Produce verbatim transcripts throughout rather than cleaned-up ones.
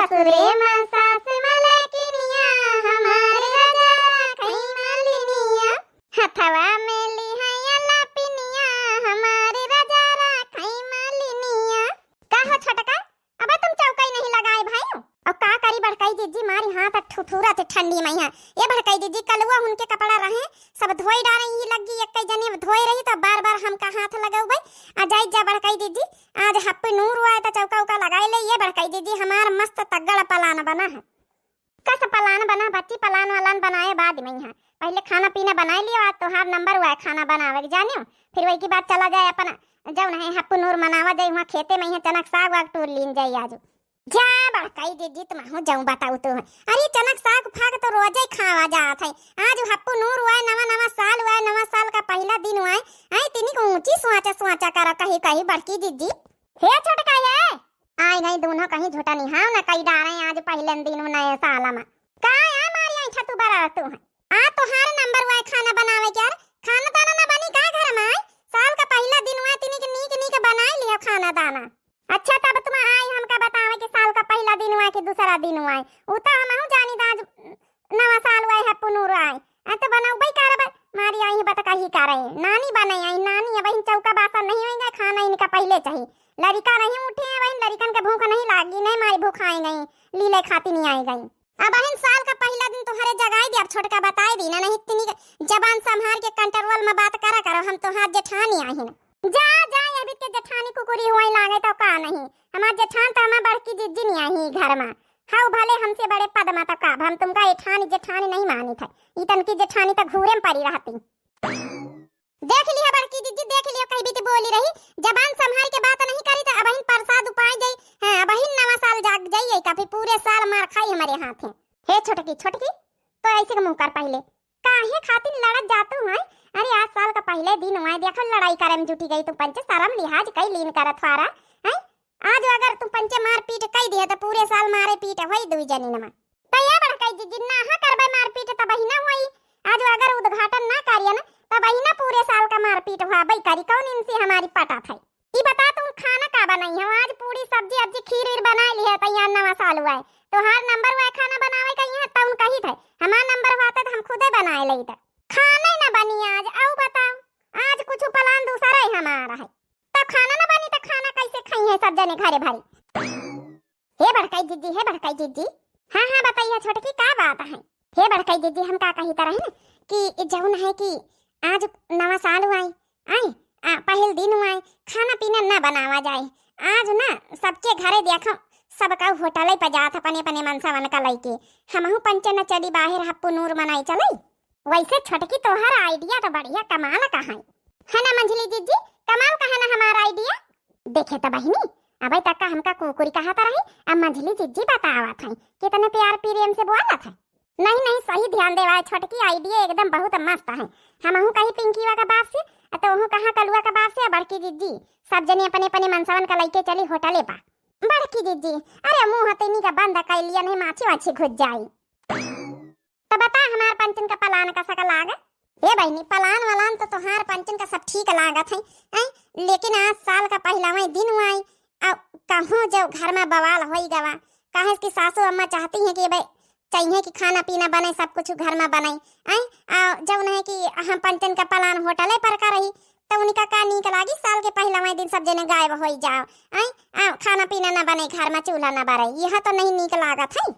सुरे मा सास मलकिनिया, हमारे राजा राखई मालिनिया, हथवा में लिहाया लापिनिया, हमारे राजा राखई मालिनिया। का हो छोटका, अबे तुम चौकई नहीं लगाए भाई? और का करी बड़कई जिज्जी, मारी हाथ ठुठुरा थे ठंडी मइहाँ। ये बड़कई जिज्जी, कलुआ उनके कपड़ा रहे, सब धोई डारे ही लगी, एक जने धोए रही तो बार बार हमका हाथ लगौबे। आ जाई जा बड़कई जिज्जी, आज हप्पी नूर हुआ है तो चौका उका लगाए ले। ये बड़कई जिज्जी, हमार मस्त तगड़ा पलान बना है। कस पलान बना बच्ची, पलान वलान बनाए बाद में यहाँ। पहले खाना पीना बनाए लियो, आज तोहार नंबर हुआ है खाना बनावे के, जानियो। फिर वही की बात चला जाए अपन, जौन है हप्पू नूर मनावा जाए, वहाँ खेते में यहाँ चनक साग वाग टूर लीन जाए आज। जा बड़कई जिज्जी, तुम हो जाऊं बताऊ तो। अरे चनक साग फाग तो रोजे खावा जात है, आज हप्पू नूर हुआ है, नवा नवा साल हुआ है, नवा साल का पहला दिन हुआ है। आई तिनी को ऊंची सोचा सोचा करा कही कही बड़की जिज्जी। हे छोटका ये, आई गई दोनों कहीं झूठा निहाव न कई डारे आज पहले दिन नए साल में। का आ मारी आई छतू बरा तू है? आ तोहार नंबर हुआ है खाना बनावे के यार, खाना ताना ना बनी का घर में? आई साल का पहला दिन हुआ है, तिनी के नीक नीक बनाए लियो खाना दाना। अच्छा तब तुम आई हमका बतावे कि साल का पहला दिन हुआ है कि दूसरा दिन हुआ है? उ तो हमहू जानी था आज नवा साल हुआ है, हप्पू नूर आए। आ तो बनौबे करब, मारी आई बत कही करे। नानी बने आई, नानी अब इन चौका बासन नहीं होएगा, खाना इनका पहले चाहिए। लड़िका नहीं उठे हैं, वही लड़िकन के भूख नहीं लागी, नहीं मारी भूख आई गई, लीले खाती नहीं आई गई। अब अहिन साल का पहला दिन तुम्हारे जगाई दे, अब छोटका बताए दी ना, नहीं इतनी जबान संभाल के कंट्रोल में बात करा करो, हम तोहार जेठानी आहिन। जा, जा, अभी के जेठानी कुकुरी हुई लागे तो का नहीं, हमार जेठान तो हमार बड़की जिज्जी नहीं आई घर में। हाउ भले हमसे बड़े पद में तो का, हम तुमका एठानी जेठानी नहीं मानी थे, ई तनकी जेठानी तो घूरे में पड़ी रहती। देख लिया बड़की जिज्जी, देख लिया, कही बीती बोली रही, जबान संभाल के बात नहीं करी तो अबहिन प्रसाद उपाय जाई। हाँ, अबहिन नवा साल जाग जाई, काफी पूरे साल मार खाई हमारे हाथ है। हे छोटकी, छोटकी, तो ऐसे के मुँह कर पहले, काहे खातिर लड़त जातू हैं? अरे आज साल का पहले दिन हुआ है, देखो लड़ाई करे में जुटी गई तू पंचे, शर्म लिहाज कई लीन करत फारा हैं? आज अगर तू पंचे मारपीट कई दिया तो पूरे साल मारे पीट होई दुई जनी नमा। तो ये बड़कई जिज्जी, ना हा करबे मारपीट तब ही ना होई। आज अगर उद्घाटन ना करिए ना तब ही ना पूरे साल का मारपीट हुआ बई करी, कौन इनसे हमारी पटा था? ई बता तुम खाना का बनाई हो? आज पूरी सब्जी अब्जी खीर वीर बनाए ली है, तैयार नवा साल हुआ है, तोहार नंबर हुआ है खाना बनावे का यहाँ तउन कही थे, हमार नंबर हुआ तो हम खुदे बनाए लेई थे। खाने ना बनी आज, आऊ बताओ, आज कुछ प्लान दूसरा ही हमारा है। तो खाना ना बनी तो खाना कैसे खाई है सब जने घरे भरी? हे बड़कई जिज्जी, हे बड़कई जिज्जी। हाँ, हाँ, बताइए छोटकी, का बात है? हे बड़कई जिज्जी, हम का कही तरह है ना कि जौन है कि आज नवा साल हुआ है, आए, आ, पहल दिन हुआ है, खाना पीना ना बनावा जाए। आज ना सबके घरे देखो, सबका होटल पे जात अपने अपने मनसावन का लइके। हमहू पंचे न चली बाहर हप्पू नूर मनाई चलई। वैसे छोटकी तोहर idea तो बढ़िया कमाल का है। है ना मंझली जिज्जी, कमाल का है ना हमार idea? देखे तो बहिनी, अबे तक का हमका कुकुरी कहा था रही, अब मंझली जिज्जी बतावत है, कितने प्यार प्रेम से बोलत है। नहीं, नहीं, सही ध्यान देवा है छोटकी, idea एकदम बहुत मस्त है। हमहू कही पिंकीवा का बाप से, आ तोहू कहा कलुआ का बाप से, आ बड़की जिज्जी, सब जने अपने अपने मनसवन का लइके चली होटले पा। बड़की जिज्जी, अरे मुँह तेनी का बंद कर लिया, नहीं माछी वाछी घुस जाई। तो बता हमार पंचन का पलान का सका लाग? ए बहिनी, पलान वलान तो तोहार पंचन का सब ठीक लागत है, हैं? लेकिन आज साल का पहला वही दिन हुआ है, अब कहूँ जो घर में बवाल होई गवा, काहे कि सासू अम्मा चाहती हैं कि भाई चाहिए कि खाना पीना बने, सब कुछ घर में बने, हैं? आ जौन है कि हम पंचन का पलान होटले पर का रही, तो उनका का नीक लागी साल के पहला वही दिन सब जने गायब होई जाओ, हैं? आ खाना पीना ना बने, घर में चूल्हा ना बरे, यह तो नहीं नीक लागत है।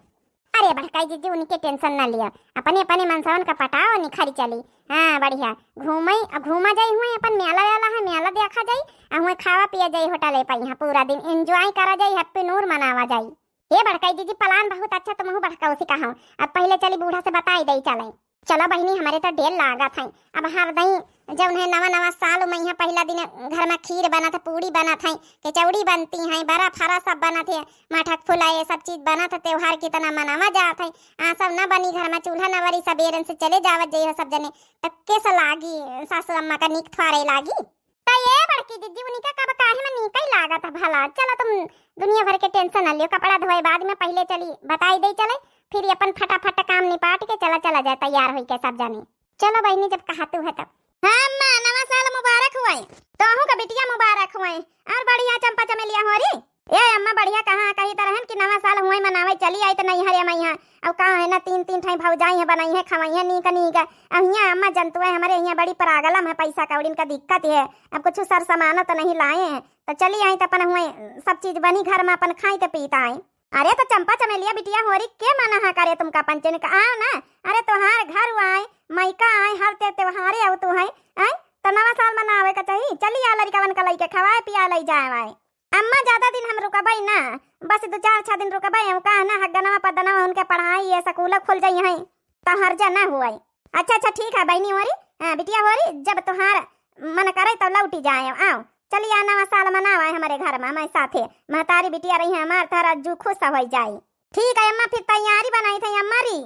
अरे बड़काई जिज्जी, उनके tension ना लिया, अपने अपने मनसवन का पटाओ, निखरी चली। हाँ बढ़िया, घूमई, घूमा जाई हुए, अपन मेला वेला है, मेला देखा जाई, आ हुए खावा पिया जाई होटले पर, यहाँ पूरा दिन enjoy करा जाई, happy नूर मनावा जाई। ए बड़काई जिज्जी, plan बहुत अच्छा, तुमहू बड़काऊ से कहो। अब पहले चली बूढ़ा से बताई दई चले। चलो बहिनी, हमरे तो डेर लागत है, अब हर दई जौन है नवा नवा साल में यहाँ पहला दिन घर में खीर बनत है, पूड़ी बनत है, कचौड़ी बनती है, बरा फरा सब बनत है, मठक फुला ये सब चीज बनत है, त्योहार कितना मनावा जात है। आ सब न बनी घर में, चूल्हा न बरी, सबेरन से चले जावत जइहो सब जने, तब कैसा लागी सासू अम्मा का नीक थ्वारे लागी? तो ये बड़की जिज्जी उनका कब काहे में नीक ही लागत है भला। चलो तुम दुनिया भर के tension न लियो, कपड़ा धोए बाद में पहले चली बताई दे चले, फिर अपन फटाफट काम निपाट के चला चला जाए तैयार होई के सब जने। चलो बहिनी, जब कहा तू है तब। हाँ अम्मा, नवा साल मुबारक हुए, तोहू का बिटिया मुबारक हुए, और बढ़िया चंपा चमेलिया हो री। ए अम्मा, बढ़िया कहाँ कही तरहन कि नवा साल हुए मनावे चली आई त नैहरे मइहाँ। अब का है ना, तीन तीन ठाई भौजाई है, बनइहैं खवइहैं नीक नीक। अब हियाँ अम्मा जनतु है, हमरे हियाँ बड़ी problem है, पैसा कौड़िन का दिक्कत है। अब कुछ सर सामान तो नहीं लाए हैं, तो चली आई त अपन हुए सब चीज बनी घर में, अपन खाई त पीत आई। अरे तो चंपा चमेलिया बिटिया होरी, के मना हा करे तुमका पंचन का, आओ ना। अरे तोहार घर आए, मइका आए, हर ते त्योहारे आओ तू है, आए तो नवा साल मनावे का चाही। चली आ लड़िकवन का लइके खवाए पिया लई जाए आए। अम्मा, ज्यादा दिन हम रुकबै ना, बस दो चार छह दिन रुकबै। हम कहा ना, हगनवा पदनवा उनके पढ़ाई, ये स्कूल खुल जाई हैं, तो हर्जा ना हुई। अच्छा, अच्छा, ठीक है बहिनी होरी, हाँ, बिटिया होरी, जब तोहार मन करे तो लौटी जाए, आओ, चली आ नवा साल मनावा हमरे घर में, हमारे साथे महतारी बिटिया रही है हमार, तोहरा जू खुश हो जाई। ठीक है अम्मा, फिर तैयारी बनाई थे अम्मा री,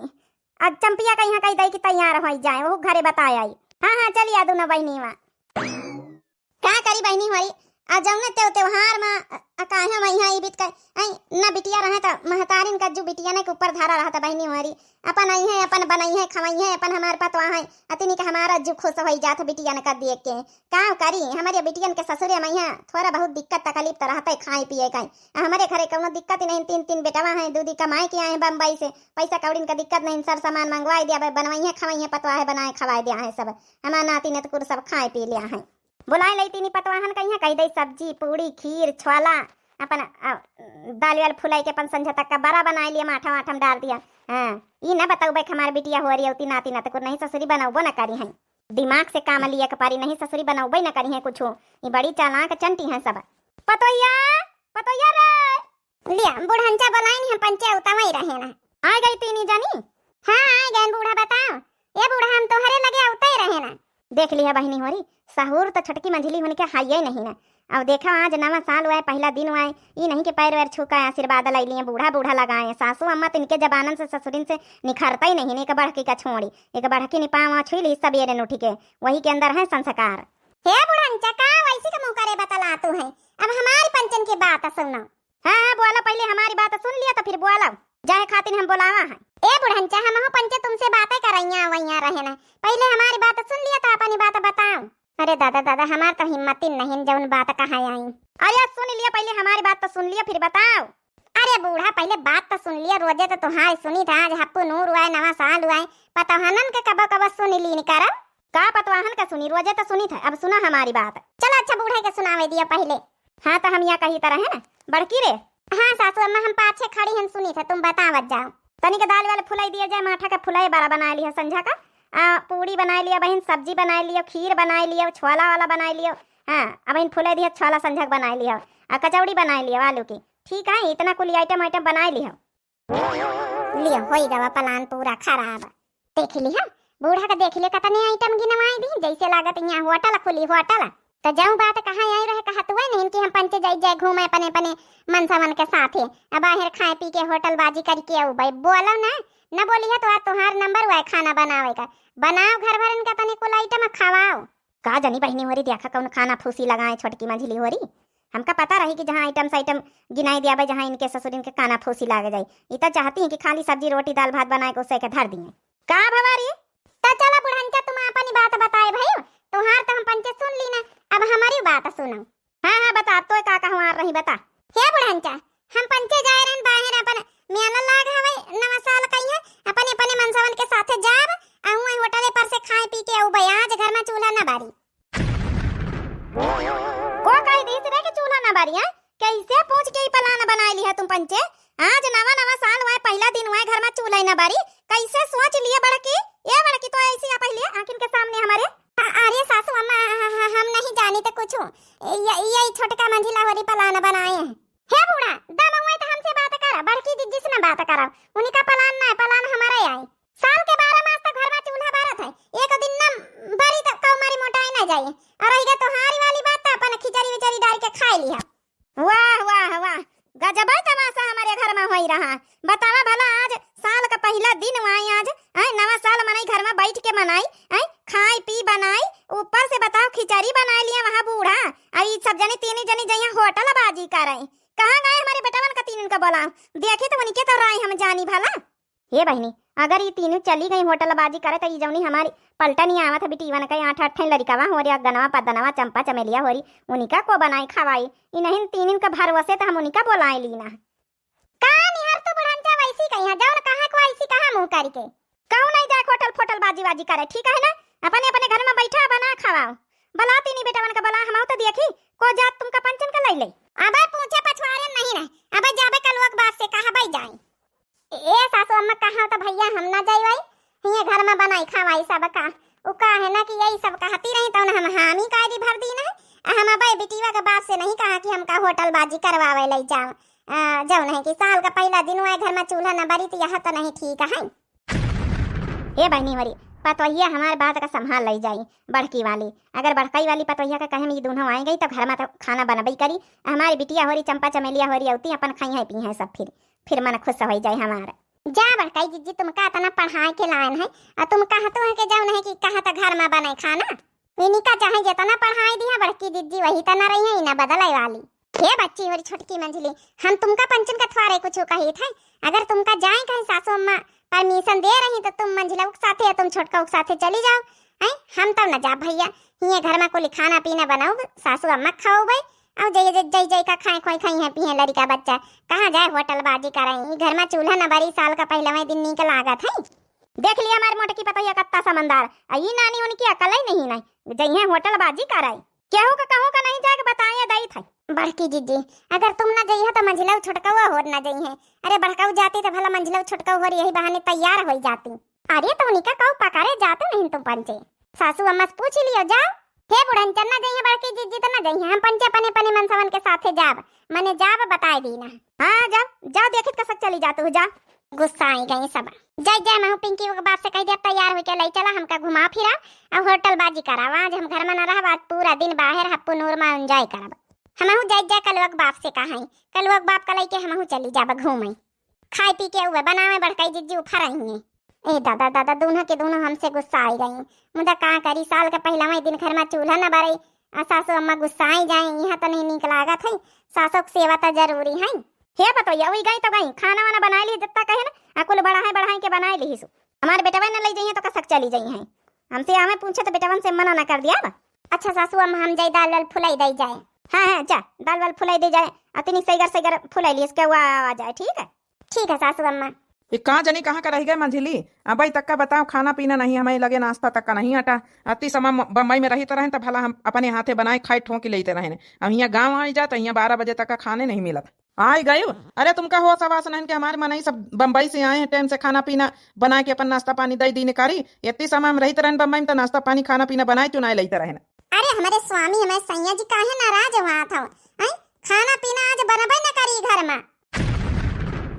अब चंपिया का यहाँ कही दई कि तैयार हो जाए, वो घरे बताए आई। हाँ, हाँ, चली आ दोनों बहिनी वहाँ। का करी बहिनी होरी, आ जौने तेव-, त्योहार मा, अ, अ, काहे मइहाँ ई बीत के, ऐ, न बिटिया रहे त महतारिन का जू बिटिया न के ऊपर धारा रहत बहिनी होरी। अपन अइहैं, अपन बनइहैं, खवइहैं, अपन हमार पतवा है, अतिनी के हमारा जू खुश होई जात बिटिया न का देख के। का करी, हमरे बिटियन के ससुरे मइहाँ थोड़ा बहुत दिक्कत तकलीफ त रहत है खाए पिए का। आ हमरे घरे कौनो दिक्कत ही नहीं, तीन तीन बेटवा हैं, दू दी कमाए के आए हैं बम्बई से, पैसा कौड़िन का दिक्कत नहीं, सर सामान मंगवाई दिया, बनवइहैं, खवइहैं, पतवा है, बनाए खवाए दिया है सब, हमार नाती नतकुर सब खाए पी लिया है। बुलाए लई तीनी पतवाहन कहिया कही दई सब्जी, पूड़ी, खीर, छोला, अपन, अ, दाल वाल फुलाई के अपन संझा तक का बड़ा बनाए लिया, माठा वाठा में डाल दिया। हाँ, ई ना बताऊ भाई हमार बिटिया होरी अउती नाती ना तो कुछ नहीं ससुरी बनौबो ना करी हैं। दिमाग से काम लिया के पारी, नहीं ससुरी बनौबे ना करी हैं कुछ। ई बड़ी चालाक चंटी हैं सब। पतोहिया, पतोहिया रे। लिया, बुढ़ंचा बोलाई नहीं, हम पंचे उतावई रहे ना। आ गई तीनी जनी? हाँ, आ गए बूढ़ा, बताओ। ए बूढ़ा, हम तोहरे लगे उतई रहे ना। देख लिया बहिनी होरी, सहूर तो छोटकी मंझली होने के हाइये नहीं ना। अब देखा, आज नवा साल हुआ है, पहला दिन हुआ है, ई नहीं के पैर वैर छू के आशीर्वाद लाई लिए, बूढ़ा बूढ़ा लगाए। सासू अम्मा तो इनके जबानन से ससुरिन से निखरता ही नहीं, एक बढ़की का छोड़ी, एक बढ़की ने पाँव छुई ली सबेरे उठ के, वही के अंदर है संस्कार। हे बुढ़ंचा, का वैसे के मुँह करे बतला तू है? अब हमारी पंचन की बात सुनो। हाँ, हाँ, बोला, पहले हमारी बात सुन लिया तो फिर बोला, जाए खातिर हम बोलावा है। ए बुढ़ंचा, हमहू पंचे तुमसे बातें करैया वैया रहे ना, पहले हमारी बात सुन लिया तो अपनी बात बताओ। अरे दादा, दादा, हमार तो हिम्मत ही नहीं जौन बात कहा आई। अरे सुन लिया, पहले हमारी बात तो सुन लिया फिर बताओ। अरे बूढ़ा, पहले बात तो सुन लिया, रोजे तो तुम्हारी सुनी था, आज हप्पू नूर हुआ है, नवा साल हुआ है, पतोहनन के कबो कबो सुन लीन करब। का पतवाहन का सुनी, रोजे तो सुनी था, अब सुना हमारी बात। चला अच्छा, बूढ़े के सुनावे दिया पहले। हाँ, तो हम यहाँ कही तरह है ना, बड़की रे। हाँ सासू अम्मा, हम पाछे खड़ी हन, सुनी था, तुम बतावत जाओ। तनिक दाल वाल फुलाई दिया जाए, माठा का फुलाई बड़ा बनाए लिया संझा का, आ, पूड़ी बनाए लिया बहिन, सब्जी बनाए लियो, खीर बनाए लियो, छोला वाला बनाए लियो। हाँ, अब इन फुलाई दिया छोला संझा का बनाए लियो, आ कचौड़ी बनाए लियो आलू की। ठीक है, इतना कुल आइटम आइटम बनाए लियो। लियो, होई गवा प्लान पूरा खराब। देख लिहा, बूढ़ा का देख लियो, कतने आइटम गिनवाई दी, जैसे लागत यहाँ होटल खुली, होटल। तो जौं बात कहाँ आई रहे, कहत हुए नहीं कि हम पंचे जाई जाए घूमे अपने अपने मनसवन के साथे, अब बाहर खाए पी के होटल बाजी करके आऊ भाई, बोलो ना, न बोली है तो आज तुहार नंबर हुआ है खाना बनावे का, बनाओ घर भरन के अपने कुल आइटम खवाओ। का जानी बहिनी होरी, देखा कौन खाना फूसी लगाए छोटकी मंझली होरी। हमका पता रही कि जहाँ आइटम साइटम गिनाई दिया बा, जहाँ इनके ससुर इनके काना फूसी लाग जाई। ई तो चाहती हैं कि खाली सब्जी रोटी दाल भात बनाए के उसे के धर दिए। का भवारी? तो चला बुढ़ंचा, तुम अपनी बात बताए भाई, तुहार तो हम पंचे सुन ली ना, अब हमारी बात सुनो। हाँ, हाँ, बता, तो का कहवार रही, बता। हे बुढ़ंचा, हम पंचे जाए रहन बाहर, अपन मेला लाग हवे नवा साल कहिए, अपने अपने मनसवन के साथे जाब, अहुए होटले पर से खाए पी के अउबे, आज घर में चूल्हा ना बारी। को कही दीस रे कि चूल्हा ना बारी, हैं? कैसे पूछ के ई प्लान बनाए ली है तुम पंचे? आज नवा नवा साल हुआ है, पहला दिन हुआ है, घर में चूल्हा ही ना बारी, कैसे सोच लिए बड़की? ए बड़की, तो ऐसी आ पहले आँखिन के सामने हमारे। अ-, अरे सासू अम्मा, ह-, ह-, हम नहीं जानी तो कुछ, ये, ये छोटका मंझिला होरी प्लान बनाए हैं। हे बूढ़ा, दम हुए तो हमसे बात कर, बड़की जिज्जी से ना बात करो, उनका प्लान ना है, प्लान हमारा ही आई। साल के बारह मास तक घर में चूल्हा बारत है, एक दिन न बरी तो कौ मारी मोटाई ना जाई। और रह गया तोहारी वाली बात, तो अपन खिचड़ी विचड़ी डाल के खाए लिया। वाह, वाह, वाह, गजब है तमाशा हमारे घर में होई रहा। बतावा भला, आज साल का पहला दिन हुआ है, आज, हैं, नवा साल मनाई, घर में बैठ के मनाई, हैं, खाई पी बनाई, ऊपर से बताओ खिचड़ी बनाई लिया वहाँ बूढ़ा, और ई सब जने तीन जने जइया होटल बाजी करे। कहाँ गए हमारे बेटवन का तीन का बोला? देखे तो उनके तो राय हम जानी भला। हे बहिनी, अगर ई तीनों चली गई होटल बाजी करे, तो ई जौनी हमारी पलटा नहीं आवत है, बिटीवन का आठ आठ ठे लड़िकवा हो रे, गनवा पदनवा, चंपा चमेलिया हो रही, उनका को बनाई खवाई? ई नहीं तीनों का भरोसे तो हम उनका बोलाए ली ना। का ठीक है, यहाँ जाओ ना, कहाँ को ऐसी, कहाँ मुँह करके। कहूँ नहीं जाए होटल फोटल बाजी वाजी करे, ठीक है ना? अपने अपने घर में बैठा, बना खावाओ। बला तीनी बेटवन का बला, हम तो देखी को जात तुमका पंचन का लई ले। अबे पूछे पछवारे नहीं रहे, अबे जाबे कलुआ के बाप से कहा बई जाई। ए सासू अम्मा, कहा तो भैया हम ना जाई वाई, हिये घर में बनाई खावाई सब का। उ का है ना कि यही सब कहती रही तो हम हामी कायरी भर दी ना। आ हम अबे बिटिया के बाप से नहीं कहा कि हमका होटल बाजी करवावे ले जाओ। आ, जौन है कि साल का पहला दिन हुआ घर में चूल्हा न बरी तो यह तो नहीं ठीक है। ए बहनी हमारी, पतोहिया हमारे बात का संभाल लई जाई, बड़की वाली। अगर बड़कई वाली पतोहिया का कहे में ये दोनों आए गई तो घर में तो खाना बनबई करी। हमारी बिटिया होरी, चंपा चमेलिया होरी, औती अपन खाई है पी है सब, फिर फिर मन खुश हो जाए हमारा। जा बड़कई जिज्जी, तुमका इतना पढ़ाए के लायन है, और तुम कहतो है कि जौन है कि कहा तो घर में बने खाना। इनका चाहे जितना पढ़ाई दिया बड़की जिज्जी, वही तना रही है, ना बदले वाली। हे बच्ची होरी छोटकी मंझली, हम तुमका पंचन का थ्वारे कुछ कही थे। अगर तुमका जाए कहीं सासू अम्मा परमिशन दे रही तो तुम मंझला उक साथे या तुम छोटका उक साथे चली जाओ। हैं, हम तब न जाब भैया, हिये घर में कुल खाना पीना बनाओ, सासू अम्मा खाओ भाई। और जय जय जय जय का खाए खोई खाई है पिए लड़का बच्चा, कहाँ जाए होटल बाजी कराई, ई घर में चूल्हा न बरी, साल का पहलवे दिन नीक लागत है। देख लिया हमारे मोटकी पतोहिया कत्ता समझदार, आ ई नानी उनकी अकल ही नहीं, नहीं जइहे होटल बाजी कराई। केहू का कहूँ का नहीं जाके बताए दई थे। बड़की जिज्जी, अगर तुम ना जइहे तो मंझिला छोटकवा होर ना जइहे। अरे बड़काऊ जाती तो भला मंझिला छोटकऊ होर यही बहाने तैयार हो जाती। अरे तो उनका कहू पकड़े जाते नहीं तुम पंचे। सासू अम्मा से पूछ लियो जाओ। हे बुढ़न चन्ना जइहे बड़की जिज्जी तो ना जइहे, हम पंचे अपने अपने मनसवन के साथे जाब, मने जाब बताए दीना। हाँ जाओ जाओ, देखित कसक चली जाते हो जा। गुस्सा आई गई सब। जय जय महू पिंकी के बाप से कह दे अब तैयार होके ले चला, हमका घुमा फिरा, अब होटल बाजी करावा। आज हम घर में न रहब, आज पूरा दिन बाहर हप्पू नूर में एंजॉय करब। हमहू जय जय कलुआ के बाप से कहाई, कलुआ के बाप का लइके हमहू चली जाब घूमे। खाए पी के उबे बनावे बड़काई जिज्जी उफर आई। ए दादा दादा, दोनों के दोनों हमसे गुस्सा आई गई। मुदा का करी, साल के पहला वही दिन घर में चूल्हा न बरई, आ सासू अम्मा गुस्सा आई जाए, यहाँ तो नहीं नीक लागत है। सासों की सेवा तो जरूरी है। हे पतोहिया, वही गई तो गई, खाना वाना बनाए ली जितना कहे ना, आ कुल बढ़ाए बढ़ाए के बनाए ली सु। हमारे बेटवा न ले जाइए तो कसक चली जाई है। हमसे आवे पूछे तो बेटवन से मना ना कर दिया बा। अच्छा सासू अम्मा, हम जाई दाल वाल फुलाई दई जाए। हाँ हाँ जा, दाल वाल फुलाई दे जाए, अतनी सैगर सैगर फुलाई ली इसके हुआ आ जाए, ठीक है। ठीक है सासू अम्मा। ये कहाँ जनी कहाँ का रह गए मंझिली? अबई तक का बताओ, खाना पीना नहीं, हमें लगे नाश्ता तक का नहीं अटा। अति समय म-, बम्बई में रही तो रहें तो भला हम अपने हाथे बनाए खाए ठोंकी लेते रहें। अब यहाँ गाँव आई जा तो यहाँ बारह बजे तक का खाने नहीं मिलत। आई गई? अरे तुमका होश हवास नहीं कि हमारे मनई सब बम्बई से आए हैं, टाइम से खाना पीना बनाए के अपन नाश्ता पानी दई दीने करी। इतनी समय हम रहित रहें बम्बई में तो नाश्ता पानी खाना पीना बनाए चुनाए लेते रहें। अरे हमारे स्वामी हमारे सैया जी काहे नाराज हुआ था? हैं? खाना पीना आज बनबे न करी घर में।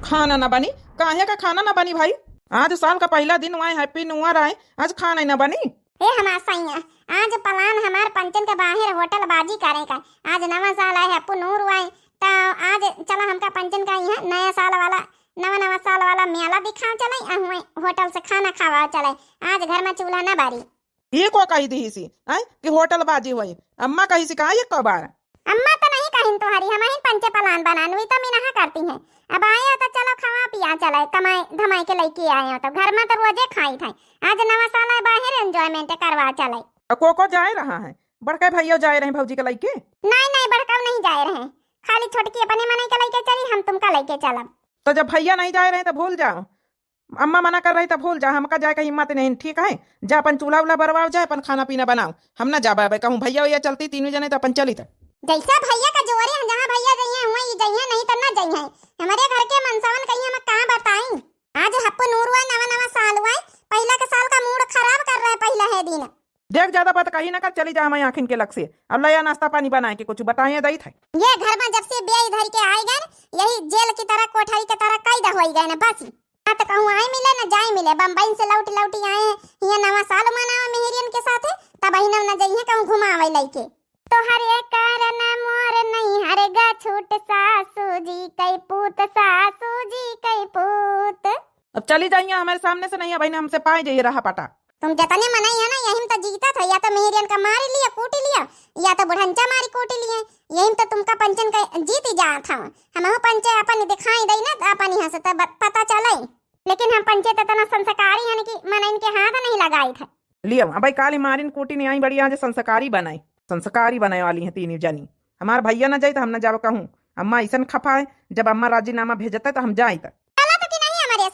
खाना न बनी? काहे का खाना न बनी भाई? आज साल का पहला दिन हुआ है, हैप्पी न्यू ईयर आए, आज खाना ही न बनी। ए हमार सैया, आज प्लान हमार पंचन के बाहर होटल बाजी करे का। आज नवा साल आए, हप्पू नूर आए, तो आज चला हमका पंचन का यहाँ नया साल वाला, नवा नवा साल वाला मेला दिखाओ चले, आ हुए होटल से खाना खावा चले। आज घर में चूल्हा न बारी। ये को कही दी सी, आय, कि होटल बाजी हुई? अम्मा कही सी का ये को बार? अम्मा तो नहीं कहिन तोहरी, हम ही पंचे प्लान बनान, वही तो मिनहा करती हैं। अब आए हो तो चलो खवा पिया चले, कमाए धमाए के लइके आए हो तो घर में तो रोजे खाई थे। आज नवा साल है, बाहर एंजॉयमेंट करवा चले। तो को को जाए रहा है? बड़का भैया जाए रहे भौजी के लइके? नहीं नहीं, बड़का नहीं जाए रहे, खाली छोटकी अपने मनई के लइके चली, हम तुमका लइके चलब। तो जब भैया नहीं जाए रहे तो भूल जाओ, अम्मा मना कर रही तो भूल जा, हमका जाए का हिम्मत नहीं, ठीक है? जा अपन चूल्हा उल्हा बरवाओ, जा अपन खाना पीना बनाओ, हम ना जाबे। अबे कहूँ भैया वैया चलती तीनों जने तो अपन चली त। जैसा भैया का जोरे हैं, जहाँ भैया जइहे हुए ही जइहे, नहीं तो ना जइहे। हमारे घर के मनसवन कहीं हम कहाँ बताई। आज हप्पू नूर हुआ, नवा नवा साल हुआ, पहला के साल का मूड खराब कर रहे पहला है दिन। देख ज्यादा बात कही ना कर, चली जा हमारे आँखिन के लग से। अब लया नाश्ता पानी बनाए के कुछ बताए दई थे। ये घर में जब से बेई धर के आए गए, यही जेल की तरह कोठरी की तरह कैद हो गए ना बस। ना तो कहूँ आए मिले, ना जाए मिले। बम्बई से लौट लौट आए, यहाँ नवा साल मनावे मेहरियन के साथे, तब ही ना, ना जइहे कहूँ घुमावे लइके। तोहरे कारण मोर नैहर गा छूट सासू जी कई पूत, सासू जी कई पूत। अब चली जाइए हमारे सामने से, नहीं अब हमसे पाए जाइए रहा पटा। तुम जतने मनई है ना, यही में तो जीता था, या तो मेहरियन का मार लिया, कूट लिया, या तो बुढ़ंचा मारी कूट लिए, यही में तो तुमका पंचन का जीत ही जात था। हमहू पंचे अपन दिखाई दई ना, तो अपन यहाँ से तो ब-, पता चले। लेकिन हम पंचे तो इतना संस्कारी हैं कि मनइन के हाथ नहीं लगाई थे। लियो, अब काली मारिन कूटी नहीं आई, बड़ी आज संस्कारी बनाई, संस्कारी बनाए वाली हैं तीनों जनी। हमार भैया न जाई तो हम न जाब कहूँ। अम्मा ऐसन खपा है, जब अम्मा राजीनामा भेजते तो हम जाई त। चला तो कि नहीं हमारे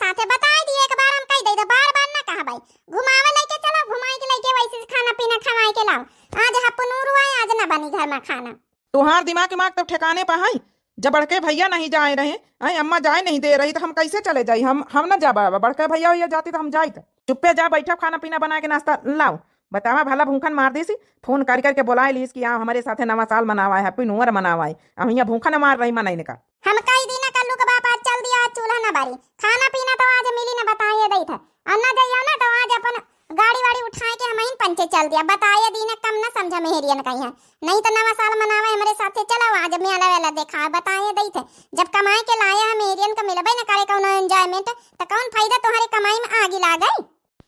घुमावे लइके चलो, घुमाए के लइके वैसे से खाना पीना खवाए के लाओ। आज हप्पू नूर हुआ है, आज ना बनी घर में खाना। तुहार दिमाग विमाग तो ठिकाने पर है। जब बड़के भैया नहीं जाए रहे, आई अम्मा जाए नहीं दे रही, तो हम कैसे चले जाई? हम, हम ना जाबा। अब बड़के भैया भैया जाती तो हम जाइत। चुप्पे जा, बैठा, खाना पीना बना के नाश्ता लाओ। बतावा भला, भूखन मार दीसी। फोन कर करके बोलाए लीस कि आओ, हमरे साथे नवा साल मनावा है, हैप्पी न्यू ईयर मनावा है। अब यहाँ भूखन मार रही मनइन का। हम कई दिन कल्लू के बाप आज चल दिया, आज चूल्हा ना बारी, खाना पीना तो आज मिली ना, बताइए दई था। और ना जाइयो ना तो आज अपन गाड़ी वाड़ी उठाए के हमहिन पंचे चल दिया। बताइए दीना, कम ना समझा मेहरियन का यहाँ। नहीं तो नवा साल मनावे हमरे साथे चलो, आज मेला वेला देखा, बताइए दई थे। जब कमाए के लाए हम मेहरियन का मिलबे न करे कौनो enjoyment, तो कौन फायदा तुम्हारे कमाई में आगी लागे?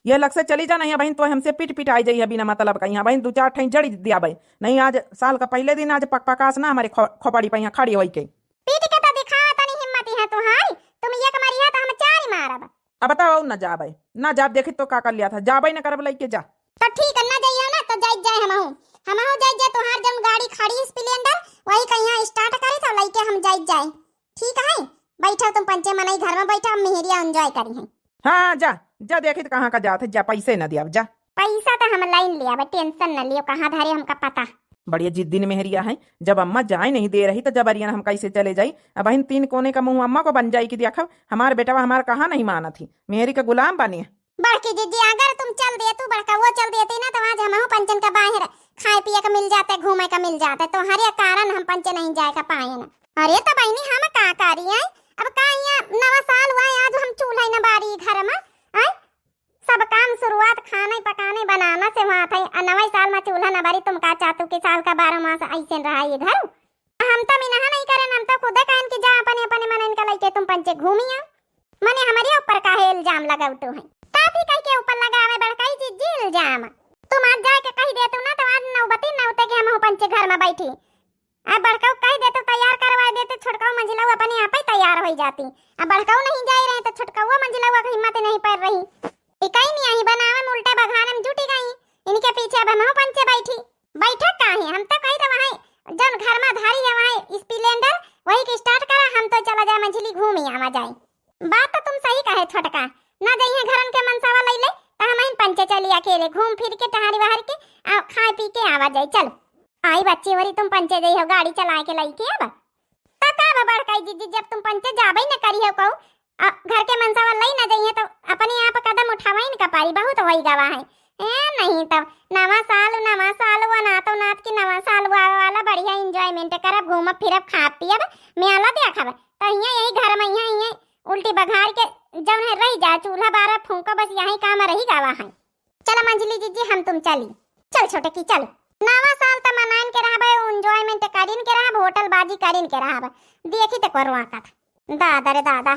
ये लग से चली जा, नहीं बहिन, तो हमसे पिट पिट आई जाई है बिना मतलब का। यहाँ बहिन दो चार ठाई जड़ी दिया बहिन, नहीं आज साल का पहले दिन आज पक पकास ना हमारे खो-, खोपड़ी पे यहाँ खड़ी होई के। पीट के तो दिखावा तनी हिम्मत है तुम्हारी, तुम एक मरिया तो हम चार ही मारब। अब बताओ ना जाबे, ना जाब, देखी तो का कर लिया था, जाबे ना करब लइके जा। तो ठीक है, ना जाइयो ना तो जाइत जाए हमहू, हमहू जाइत जाए, तोहार जौन गाड़ी खड़ी Splendor वही कहिया start करी तो लइके हम जाइत जाए। ठीक है, बैठो तुम पंचे मनई घर में बैठो, हम मेहरिया enjoy करी हैं। हाँ, जा, जा, देखी तो कहाँ का जात है, जा, पैसे ना दिया, जा। पैसा तो हम लाइन लिया बा, tension न लियो, कहाँ धरे हमका पता। बढ़िया जिद्दी न मेहरिया है, जब अम्मा जाए नहीं दे रही तो जबरियन हम कैसे चले जाई? अब बहिन तीन कोने का मुंह अम्मा को बन जाई कि देखब हमार बेटवा हमार कहा नहीं मानत ही, मेहरी का गुलाम बने। बड़की जिद्दी अगर तुम चल दे, तू बड़का वो चल देती ना तो आज हमहू पंचन का बाहर खाए पिए का मिल जाते, घूमे का मिल जाते, तो हरे कारण हम पंचे नहीं जाए का पाए ना। अरे तो बहिनी हम का करी है, अब का यहाँ नवा साल हुआ है, आज हम चूल्हा ही न बारी घर में, आय? सब काम शुरुआत खाने पकाने बनाना से हुआ था। आ नवे साल में चूल्हा न बारी, तुम का चाहतू कि साल का बारह मास ऐसे रहा ये घर? हम तो मिनहा नहीं करेन, हम तो खुदे कहन कि जा अपने अपने मनन का लइके तुम पंचे घूमिया। मने हमरे ऊपर काहे इल्जाम लगावतू है? काफी कह के ऊपर लगावे बड़काई जिज्जी इल्जाम। तुम आज जाके कही देतू ना तो आज नौबती नौते के हम पंचे घर में बैठी। आ बड़कऊ कह देतू, तैयार करवा देतू, छोटकऊ मंझिलऊ अपने आप ही तैयार होई जाती। आ बड़कऊ नहीं जाई रहे तो छोटकऊ मंझिलऊ का हिम्मत नहीं पड़ रही। इकई नहीं आई बनावे में उल्टा बघाने में जुटी गई। इनके पीछे अब हमहू पंचे बैठी। बैठक काहे? हम तो कही तो वहाँ जौन घर में धारी है वहाँ Splendor वही के start करा, हम तो चला जाए मंझिली घूमी आवा जाए। बात तो तुम सही कहे छोटका, ना जइहे घरन के मनसावा लइले, त हमहिन पंचे चली अकेले, घूम फिर के टहरी वहर के आ खाए पी के आवा जाई। चल, आई बच्ची होरी तुम पंचे जइहो गाड़ी चलाए के लइके अब। त का बा बड़काई जिज्जी, जब तुम पंचे जाबे न करिहो कहू, आ घर के मनसावा लई न जइहे त अपने आप कदम उठावई न कपारी, बहुत होई गवा है। ए नहीं तब नवा साल, नवा साल हुआ नातो नात की नवा साल हुआ वाला बढ़िया enjoyment करब, घूमब फिरब, खाब पियब, मेला देखब। त हियाँ यही घर में हियाँ, हियाँ उल्टी बघार के जौन है रही जा, चूल्हा बारा फूंको, बस यही काम रही गवा है। चल मंझली जिज्जी, हम तुम चली। चल छोटकी, चल। नवा साल त मनाइन के रहबे, enjoyment करिन के रहब, होटल बाजी करिन के रहब। देखी त करवा कथ। दादा रे दादा,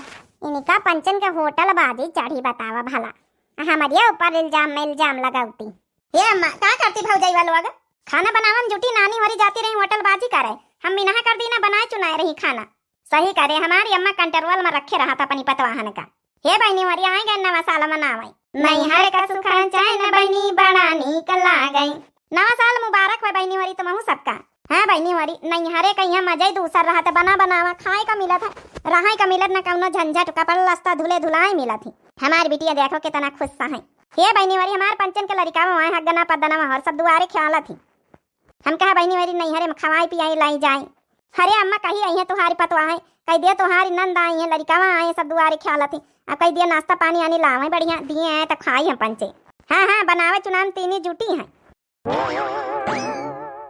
इनका पंचन के होटल बाजी चढ़ी बतावा भला। हमरे ऊपर इल्जाम में इल्जाम लगावती। हे अम्मा, का करती भौजाई वालों अगर? खाना बनावन जुटी, नानी होरी जाती रही होटल बाजी करे। हम मिनहा कर दी ना बनाए चुनाए रही खाना। सही करे, हमारी अम्मा control में रखे रहत अपनी पतवाहन का। हे बहिनी, वरी आए गए नवा साल मनावे। नैहर का सुख चैन बहिनी बड़ा नीक लागई। नवा साल मुबारक हो बहिनी वरी तुमहू सबका। हाँ बहिनी वरी, नैहरे का यहाँ मजा ही दूसर रहत, बना बनावा खाए का मिलत है, रहाए का मिलत, न कौनो झंझट, कपड़ा लस्ता धुले धुलाए मिलत ही। हमार बिटिया देखो कितना खुश है। हे बहिनी वरी, हमार पंचन के लड़िका में हगना पदना में और सब दुआरे ख्यालत ही। हम कहा बहिनी वरी नैहरे में खवाई पियाई लाई जाए। हरे अम्मा कही आई है तुहारी पतवा है, कही दिया तुहारी नंद आई है, लड़िकावा आए सब दुआरे ख्यालत ही। अब कही दिया नाश्ता पानी आनी लावे बढ़िया, दिए आए तो खाई हम पंचे। हाँ, हाँ, बनावे चुनाव तीनी जुटी है।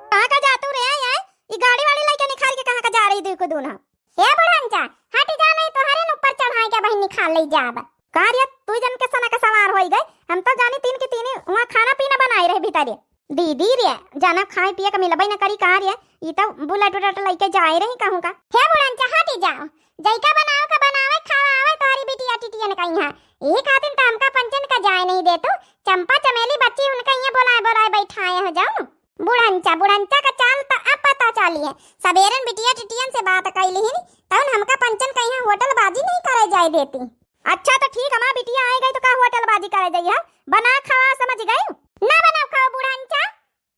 कहाँ का जातू रे? ये ई गाड़ी वाड़ी लइके निखार के कहाँ का जा रही दुई को दूना? ए बुढ़ंचा, हट जा नहीं तोहरे न ऊपर चढ़ाए के बहिन निखार ले जाब। का रे, तू जन के सना के सवार होई गए? हम तो जानी तीन के तीनी वहाँ खाना पीना बनाए रहे भीतरे। दीदी रे, जाना खाए पिए के मिलबे न करी का रे? ई तो बुलेट उलेट लइके जाए रही कहूँ का। हे बुढ़ंचा, हट जाओ। जइका बनाओ का बनावे, खावा आवे तोहरी बिटिया टिटियन का यहाँ। यही खातिर तो हमका पंचन का जाए नहीं दे तू। चंपा चमेली बच्ची उनका यहाँ बोलाए बोलाए बैठाए हो जाओ। बुढ़ंचा, बुढ़ंचा का चाल त अब पता चाली है। सबेरन बिटिया टिटियन से बात कई लिहिन, तउन हमका पंचन कहिया होटल बाजी नहीं करे जाए देती। अच्छा त ठीक, हमार बिटिया आए गई तो का होटल बाजी करे जाइए? बना खावा, समझ गई? ना बना खाओ बुढ़ंचा,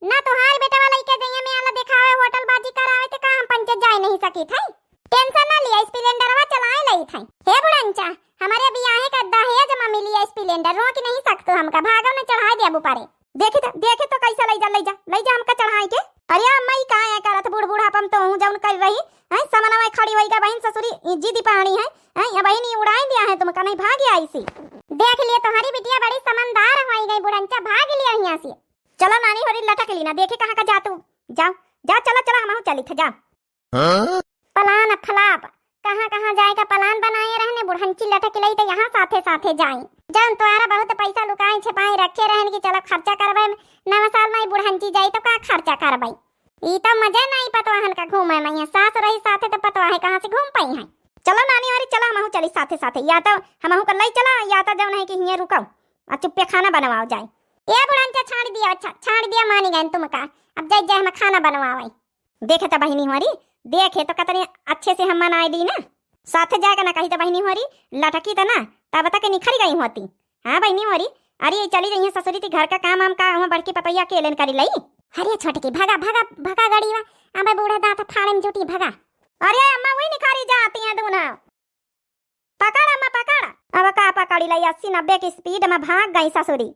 ना तोहार बेटवा लइके जइया में आला दिखावे होटल बाजी करावे ते का हम पंचे जाए नहीं सकी थे? Tension ना लिया, स्प्लेंडरवा चलाए लई थे। हे बुढ़ंचा, हमारे बियाहे का दहेज में मिली स्प्लेंडर, रोक नहीं सकते हमका, भागो न चढ़ाए दे अब ऊपरे। देखे तो, देखे तो कैसा लई जा, लई जा, लई जा हमका चढ़ाए के। अरे अम्मा, ई का है करत बूढ़ बूढ़ापा में तो हूँ जौन कर रही, हैं, समनवा खड़ी होई गा बहिन ससुरी, ई जिद पानी है, हैं, ये बहिन ई उड़ाई दिया है तुमका, नहीं भाग आई सी। देख लिए तुम्हारी बिटिया बड़ी समझदार होई गई बुढ़ंचा, भाग लिया यहाँ से। चलो नानी होरी लटक ली ना, देखे कहाँ का जा तू, जाओ, जा, चलो, चलो, हम चली थे, जाओ। हाँ? प्लान फ्लॉप। कहाँ कहाँ जाए का प्लान बनाए रहने, बुढ़ंची लटक लई तो यहाँ साथे साथे जाई। जौन तोहरा बहुत पैसा लुकाए छिपाए रखे रहन कि चलो खर्चा करबे, नवा साल में बुढ़ंची जाई तो का खर्चा करबे? ई तो मजे नहीं पतवाहन का घूमे में, ये सास रही साथे तो पतवाहे कहाँ से घूम पाई हैं। चलो नानी होरी, चलो हमहू चली साथे साथे, या तो हमहू कर लई चला, या तो जौन है कि हियाँ रुकाओ और चुप्पे खाना बनवाओ जाए। ए बुढ़ंचा छाड़ दिया, अच्छा छाड़ दिया, मानी गए तुमका, अब जाए जाए हम खाना बनवावे। देखे तो बहिनी होरी, देखे तो कतने अच्छे से हम मनाए दी ना। साथे जाए का ना कही तो बहिनी होरी, लटकी तो ना, तब तक निखर गई होती। हाँ बहिनी होरी, अरे चली जाइए ससुरी ती, घर का काम हम का हम बड़की पतैया अकेले न करी लई। अरे छोटकी, भगा, भगा, भगा गड़ीवा, अब बूढ़ा दांत फाड़े में जुटी, भगा। अरे अम्मा, वही निखारी जाती हैं दोनों। पकड़ अम्मा, पकड़। अब का पकड़ी लई, अस्सी नब्बे की स्पीड में भाग गई ससुरी।